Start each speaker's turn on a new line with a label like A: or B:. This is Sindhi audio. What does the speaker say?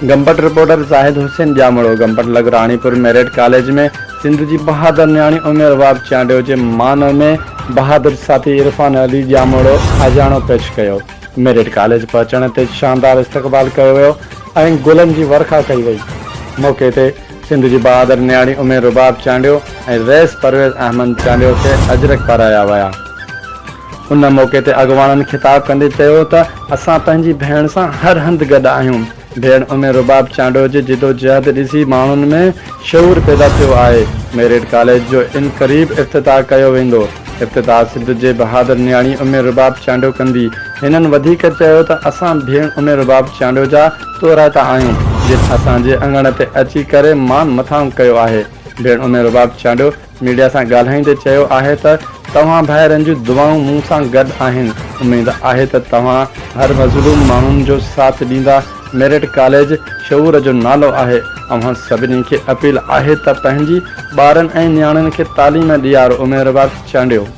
A: گمبٽ، رپورٽر، زاهد حسين ڄامڙو، گمبٽ لڳ راڻيپور ميرٽ ڪاليج ۾ سنڌ جي بهادر نياڻي ام رباب چانڊيو جي مان ۾ بهادر ساٿي عرفان علي ڄامڙو آجياڻو پيش ڪيو. ميرٽ ڪاليج پهچڻ تي شاندار استقبال ڪيو ويو ۽ گلن جي ورکا ڪئي وئي. موقعي تي سنڌ جي بهادر نياڻي ام رباب چانڊيو ۽ رئيس پرويز احمد چانڊيو کي اجرڪ پارايا ويا. ان موقعي تي اڳواڻن خطاب ڪندي چيو ته اسان پنهنجي ڀيڻ سان هر هنڌ گڏ آهيون، ڀيڻ ام رباب چانڊيو جي جدوجهد ڏسي ماڻهن ۾ شعور پيدا ٿيو آهي، ميرٽ ڪاليج جو عنقريب افتتاح ڪيو ويندو، افتتاح سنڌ جي بهادر نياڻي ام رباب چانڊيو ڪندي، هنن وڌيڪ چيو ته اسان ڀيڻ ام رباب چانڊيو جا ٿورائتا آهيون، جن اسان جي اڱڻ تي اچي ڪري مان مٿانهون ڪيو آهي، ڀيڻ ام رباب چانڊيو. ميڊيا سان ڳالهائيندي چيو آهي ته توهان ڀائرن جون دعائون مون سان گڏ آهن، اميد آهي ته توهان هر مظلوم ماڻهن جو ساٿ ڏيندا، ميرٽ ڪاليج شعور جو نالو آهي، اوهان سڀني کي اپيل آهي ته پنهنجي ٻارن ۽ نياڻين کي تعليم ڏيارو، عميرباد چانڊيو.